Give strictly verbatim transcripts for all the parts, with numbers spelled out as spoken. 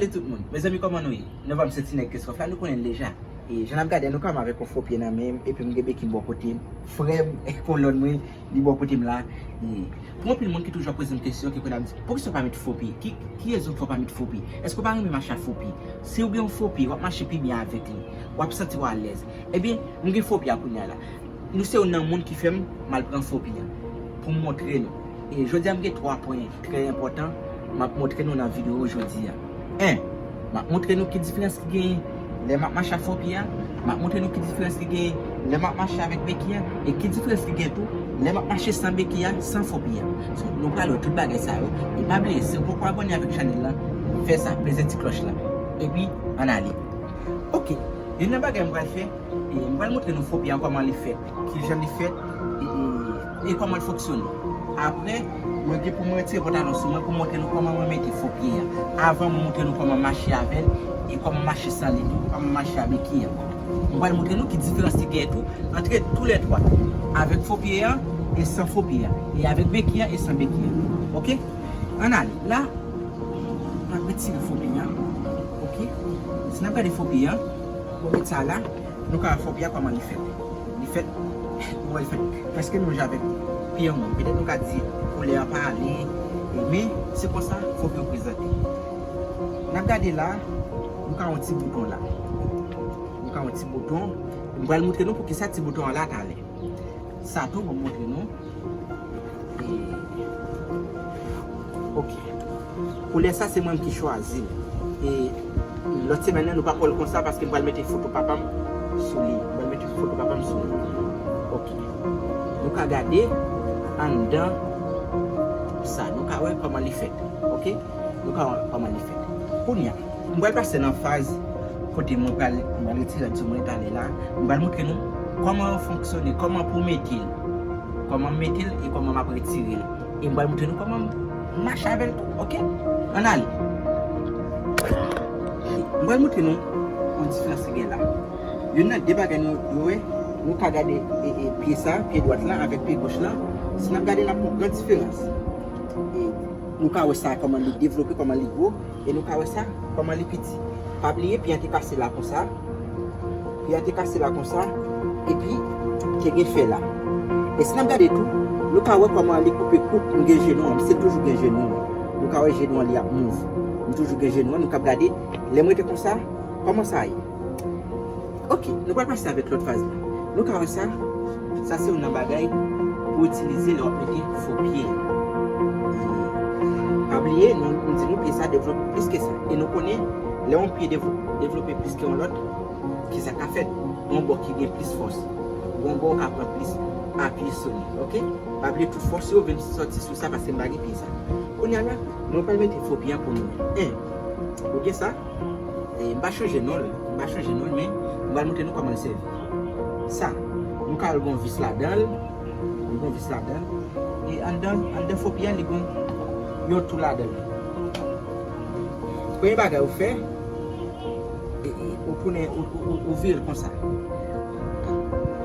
Tout moun. Mezanmi, kòman nou ye? Nou pa m se ti nèg Christophe la, nou konnen l deja. E jan n ap gade, nou kòmanse avèk yon fo pye nan men m, epi m gen beki m bò kote m. Frè m, kolòn mwen, li bò kote m la. E pou anpil moun ki toujou ap poze m kesyon, ki konn ap di, "Poukisa w pa met fo pye? Ki, ki rezon k fè w pa met fo pye? Èske w pa renmen mache ak fo pye?" Si w gen yon fo pye, w ap mache pi byen avèk li. W ap santi w alèz. Ebyen, m gen fo pye a kounye a la. Nou se youn nan moun ki fè m m al pran fo pye a pou m montre nou. E jodi a, m gen twa pwen trè enpòtan m ap montre nou nan videyo jodi a. En, m ap montre nou ki diferans ki genyen lè m ap mache ak fo pye a. M ap montre nou ki diferans ki genyen lè m ap mache avèk beki a. E ki diferans ki genyen tou lè m ap mache san beki a, san fo pye a. So, nou pral wè tout bagay sa yo. E pa bliye, si w poko abòne avèk chanèl la, fè sa, peze ti klòch la. Epi, ann ale. Ok, youn nan bagay m pral fè, e m pral montre nou fo pye a kòman li fèt, kijan li fèt, e, e, e kòman l fonksyone. Apre, mwen gen pou mwen retire pantalon sou mwen pou montre nou kòman mwen mete fo pye a. Avan mwen montre nou kòman mache avè l, e kòman mache san li tou, kòman mache ak beki a. M pral montre nou ki diferans ki genyen tou antre toulètwa, avèk fo pye a e san fo pye a, e avèk beki a e san beki a. Ok? Ann ale. La, n ap retire fo pye a. Ok? Si n ap gade fo pye a, pou met sa la, nou ka wè fo pye a kòman li fèt. Li fèt, nou wè l fèt prèske menm jan avèk pye moun. Petèt nou ka di koulè a pa ale, e, men se konsa fo pye yo prezante. N ap gade la, nou ka wè yon ti bouton la. Nou ka wè yon ti bouton. M pral montre nou poukisa ti bouton an la talè. Sa tou, m ap montre nou. E, ok. Koulè sa, se mwen ki chwazi l. E lòt semèn nan, nou p ap wè l konsa paske m pral mete foto papa m sou li. M pral mete foto papa m sou li. Ok. Nou ka gade anndan sa. Nou ka wè kòman li fèt. Ok? Nou ka wè kòman li fèt. Kounye a, m pral pase nan faz kote mwen pral, mwen pral retire l sou mwen talè la. M pral montre nou kòman l fonksyone, kòman pou w mete l, kòman m mete l e kòman m ap retire l. E m pral montre nou kòman m mache avè l tou, ok? Ann ale. M pral montre nou yon diferans ki gen la. Youn nan de bagay nou dwe wè, nou ka gade, e, e, pye sa, pye dwat la avèk pye goch la. Si n ap gade, n ap wè yon gran diferans. E nou ka wè sa kòman li devlope, kòman li gwo, e nou ka wè sa kòman li piti. Pa bliye, pye a te kase la konsa, pye a te kase la konsa, epi te gen fè la. E si n ap gade tou, nou ka wè kòman li koupe kout, m gen jenou an, m se toujou gen jenou an. Nou ka wè jenou an li ap move. M toujou gen jenou an, nou k ap gade, lè m rete konsa, kòman sa ye? Ok, nou pral pase avèk lòt faz la. Nou ka wè sa, sa se youn nan bagay pou itilize lè w ap mete fo pye. Pa bliye, nou, nou di nou pye sa devlope plis ke sa. E nou konnen, lè yon pye devlo-, devlope plis ke yon lòt, kisa k ka fèt? Yon bò ki gen plis fòs. Yon bò w ka pran plis apiy sou li, ok? Pa bliye tout fòs yo vin sòti sou sa paske m pa gen pye sa. Kounye a la, mwen pral mete fo pye an pou nou. En, ou gen sa? E m pa chanje non l, m pa chanje non l, men m pral montre nou kòman l sèvi. Sa, nou ka wè l gon vis ladan l, li gon vis ladan l. E anndan, anndan fo pye a, li gon yon tou ladan l. Premye bagay ou fè, e, e, ou tounen, ou, ou, ou, ou vire l konsa.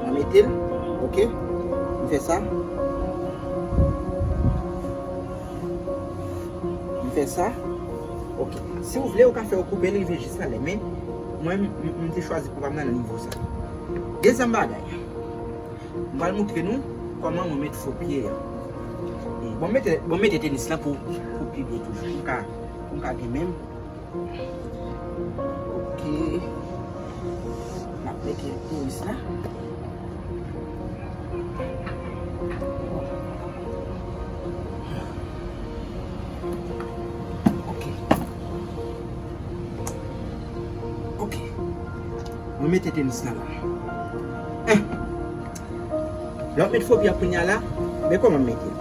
Mwen mete l, ok? M fè sa. M fè sa. Ok. Si w vle, ou ka fè w koupe l rive jis anlè. Men, mwen, m, m, m te chwazi pou pa m nan nivo sa. Dezyèm bagay. M pral montre nou kòman mwen met fo pye a. E, bon, mete, bon, mete tenis lan pou, pou pi byen toujou. Pou m ka, pou m ka gen menm. Ok. M ap mete tenis la. Ok. Ok. Mwen mete tenis la la. Eh! Lè w ap met fo pye a kounye a la, men kòman m mete l.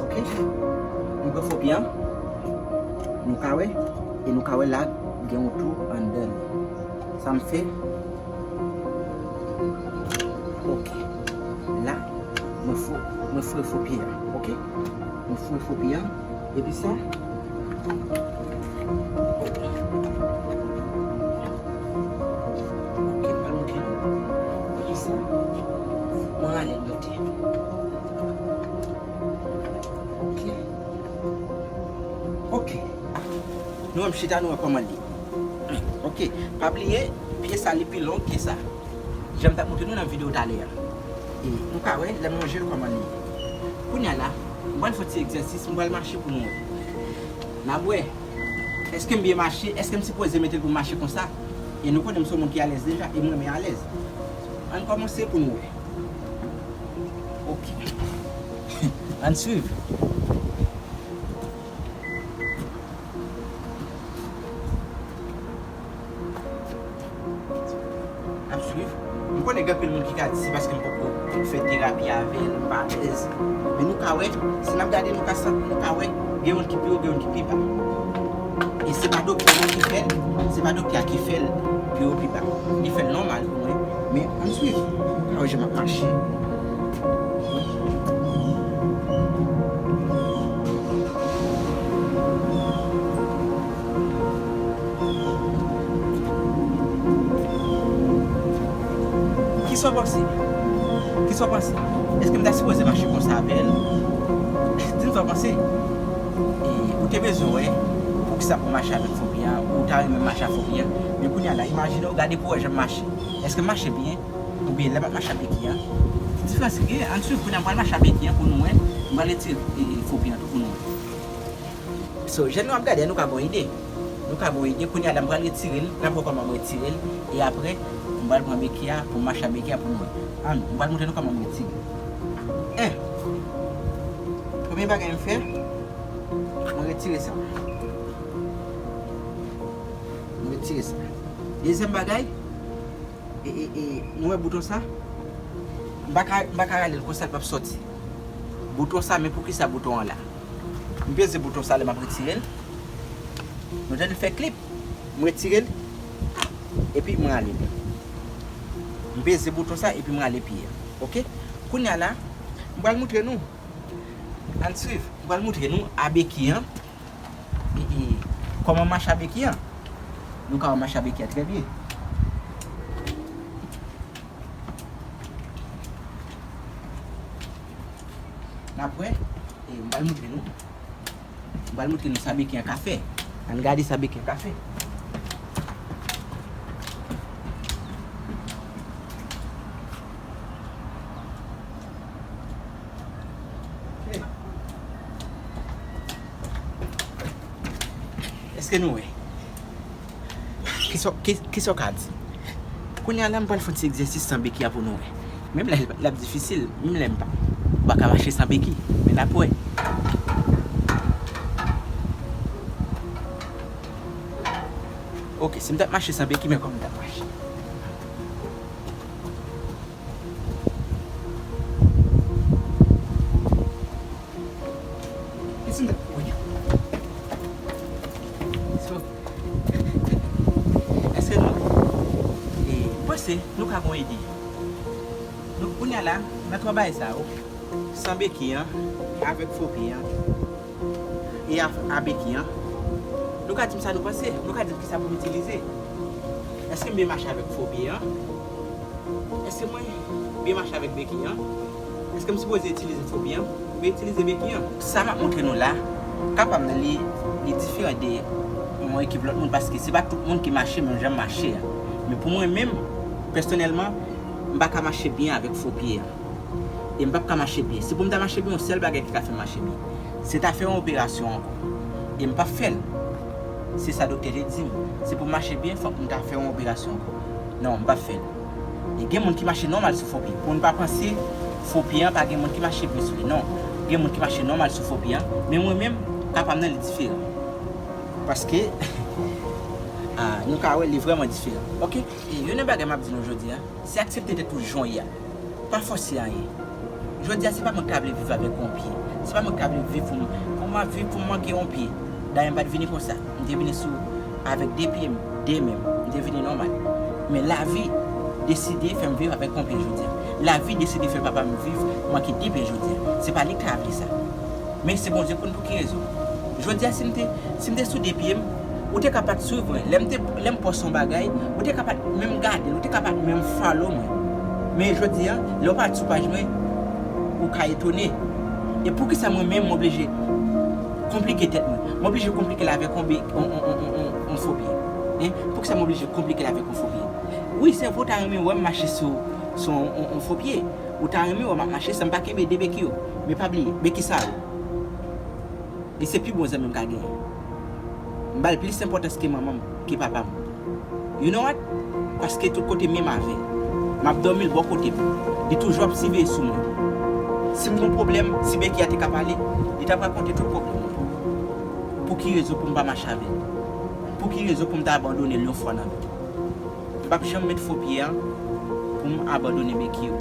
Ok. Nou pran fo pye a. Nou ka wè. E nou ka wè la, gen yon tou anndan li. Sa m fè. Ok. La, mwen fou, mwen foure fo pye a. Ok. Mwen foure fo pye a. Epi sa. Ok. Ok, pa monte non. Epi sa. Mwen ale monte. Ok. Ok. Nou wè m chita, nou wè kòman l ye. Ok, pa bliye, pye sa li pi long ke sa. Jan m t ap montre nou nan videyo talè a. E nou ka wè, lè m lonje l kòman l ye. Kounye a la, m pral fè yon ti egzèsis, m pral mache pou nou wè. N ap wè, èske m byen mache, èske m sipoze mete l pou m mache konsa? E nou konnen m se yon moun ki alèz deja, e m renmen alèz. Ann kòmanse pou nou wè. Ok. Ann swiv. N ap swiv. M konnen gen anpil moun ki ka di se paske m poko fè terapi avè l, m pa alèz. Men nou ka wè, si n ap gade, nou ka santi, nou ka wè, gen youn ki pi wo, gen youn ki pi ba. E se pa doktè a ki fè l, se pa doktè a ki fè l pi wo, pi ba. Li fè l nòmal pou mwen, men ann swiv. Nou ka wè jan m ap mache. Kisa w panse? Kisa w panse? Èske m ta sipoze mache konsa avè l? Di m sa w panse. E, ou te bezwen wè poukisa pou mache avèk fo pye a, ou ta renmen mache ak fo pye a. Men kounye a la, imajine w, gade pou w wè jan m mache. Èske m mache byen? Oubyen lè m ap mache ak beki a? Ki diferans ki gen? Ann swiv, kounye a m pral mache ak beki a pou nou wè. M pral retire, e, fo pye a tou pou nou wè. So, jan nou ap gade a, nou ka gon ide. Nou ka gon ide. Kounye a la, m pral retire l. N ap wè kòman m retire l. E apre, m pral pran beki a pou m mache ak beki a pou nou wè. Ann, m pral montre nou kòman m retire l. Eh! Premye bagay m fè, mwen retire sa. Mwen retire sa. Dezyèm bagay, e, e, e, nou wè bouton sa? M pa ka, m pa ka rale l konsa, l p ap sòti. Bouton sa, men poukisa bouton an la? M peze bouton sa lè m ap retire l. Nou tande l fè klip. M retire l. Epi m rale l. M peze bouton sa epi m rale pye a. Ok? Kounye a la, m pral montre nou. Ann swiv. M pral montre nou a beki an. E, e, kòman mache a beki an. Nou ka wè mache a beki a trè byen. N ap wè, e, m pral montre nou. M pral montre nou sa beki an ka fè. Ann gade sa beki an ka fè. Ok. Èske nou wè? Kisa, ki, kisa w ka di? Kounye a la, m pral fè yon ti egzèsis san beki a pou nou wè. Menm lè l ap difisil, menm lè m pa, m pa ka mache san beki. Men n ap wè. Ok, si m t ap mache san beki, men kòman m t ap mache? Isi m t ap, wi. So, èske nou, e, m panse nou ka gon ide. Nou, kounye a la, nan twa bagay sa yo, san beki an, avèk fo pye an, e a, a beki an, nou ka di m sa nou panse, nou ka di m kisa pou m itilize. Èske m byen mache avèk fo pye an? Èske mwen byen mache avèk beki an? Èske m sipoze itilize fo pye an oubyen itilize beki an? Sa m ap montre nou la, kapab nan li, li diferan de yon ekip lòt moun, paske se pa tout moun ki mache menm jan m mache a. Men pou mwen menm, pèsonèlman, m pa ka mache byen avèk fo pye an. E m p ap ka mache byen. Si pou m ta mache byen, yon sèl bagay ki ka fè m mache byen, se ta fè yon operasyon ankò. E m p ap fè l. Se sa doktè te di m. Si pou m mache byen, fòk m ta fè yon operasyon ankò. Non, m p ap fè l. E gen moun ki mache nòmal sou fo pye. Pou n pa panse fo pye an pa gen moun ki mache byen sou li. Non, gen moun ki mache nòmal sou fo pye an. Men mwen menm, ka pa m nan li diferan. Paske, ah, nou ka wè li vrèman diferan. Ok? E youn nan bagay m ap di nou jodi a, se aksepte tèt ou jan w ye a. Pa fòse anyen. Jodi a, se pa mwen ki ta vle viv avèk yon pye. Se pa mwen ki ta vle viv pou m, pou m ap viv pou m manke yon pye. Dayè, m pa t vini konsa. M te vini sou, avèk de pye m, de men m. M te vini nòmal. Men lavi deside fè m viv avèk yon pye jodi a. Lavi deside fè papa m viv manke de pye jodi a. Se pa li ki ta vle sa. Men se Bondye konn pou ki rezon. Jodi a, si m te, si m te sou de pye m, ou te ka pa t swiv mwen. Lè m te, lè m pòs yon bagay, ou te ka pa t menm gade l, ou te ka pa t menm follow mwen. Men jodi a, lè w pa t sou paj mwen, ou ka etone. E poukisa mwen menm m oblije konplike tèt mwen. M oblije konplike l avèk yon be-, yon, yon, yon, yon, yon, yon fo pye. Hein? Poukisa m oblije konplike l avèk yon fo pye? Wi, se vre, ou ta renmen wè m mache sou, sou yon, yon, yon fo pye. Ou ta renmen wè m ap mache san m pa kenbe de beki yo. Men pa bliye, beki sa yo, li se pi bon zanmi m ka genyen. M ba l plis enpòtans ke manman m, ke papa m. You know what? Paske tout kote m ye m avè l. M ap dòmi l bò kote m. Li toujou ap siveye sou mwen. Si m gon pwoblèm, si beki a te ka pale, li t ap rakonte tout pwoblèm mwen. Pou ki rezon pou m pa mache avè l? Pou ki rezon pou m ta abandone l yon fwa nan vi? M p ap janm met fo pye a pou m abandone beki yo.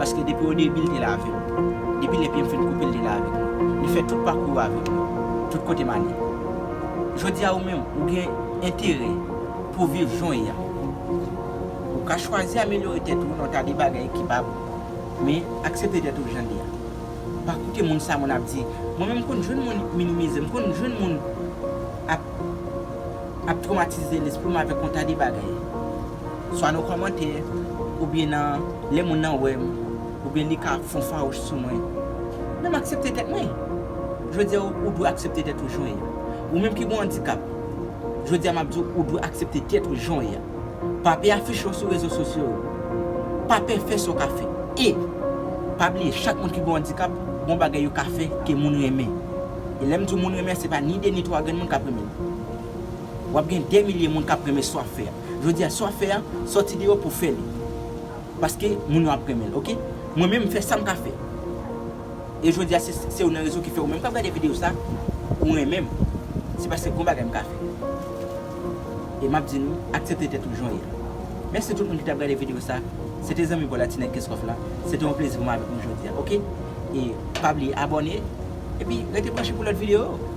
Paske depi o debi, l te la avè m. Depi lè pye m fin koupe, l te la avèk mwen. Li fè tout pakou yo avèk mwen. Tout kote m ale. Jodi a, ou menm, ou gen enterè pou w viv jan w ye a. Ou ka chwazi amelyore tèt ou nan ta de bagay ki pa bon. Men, aksepte tèt ou jan l ye a. Pa koute moun sa moun ap di. Mwen menm, m konn jwenn moun minimize m, m konn jwenn moun ap, ap twomatize lespri m avèk yon ta de bagay. Swa nan kòmantè, oubyen nan lè moun nan wè m, oubyen li ka fè yon fawouch sou mwen. Men m aksepte tèt mwen. Jodi a, ou, ou dwe aksepte tèt ou jan w ye a. Ou menm ki gen yon andikap, jodi a, m ap di w, ou dwe aksepte tèt ou jan w ye a. Pa pè afiche w sou rezo sosyo yo. Pa pè fè sa w ka fè. E pa bliye, chak moun ki gen yon andikap, gen bagay yo ka fè ke moun renmen. E lè m di w moun renmen, se pa ni de ni twa grenn moun k ap renmen l. W ap gen dè milye moun k ap renmen sa w ap fè a. Jodi a, sa w ap fè a, sòti deyò pou w fè li. Paske moun yo ap renmen l, oke? Mwen menm, m fè sa m ka fè. E jodi a, se, se youn nan rezon ki fè ou menm k ap gade videyo sa, ou renmen m. Se paske gon bagay m ka fè. E m ap di nou, aksepte tèt ou jan w ye a. Mèsi tout moun ki t ap gade videyo sa. Se te zanmi pa w la, Ti Nèg Kenskof la. Se te yon plezi pou mwen avèk nou jodi a, oke? E pa bliye abòne, epi rete branche pou lòt videyo yo.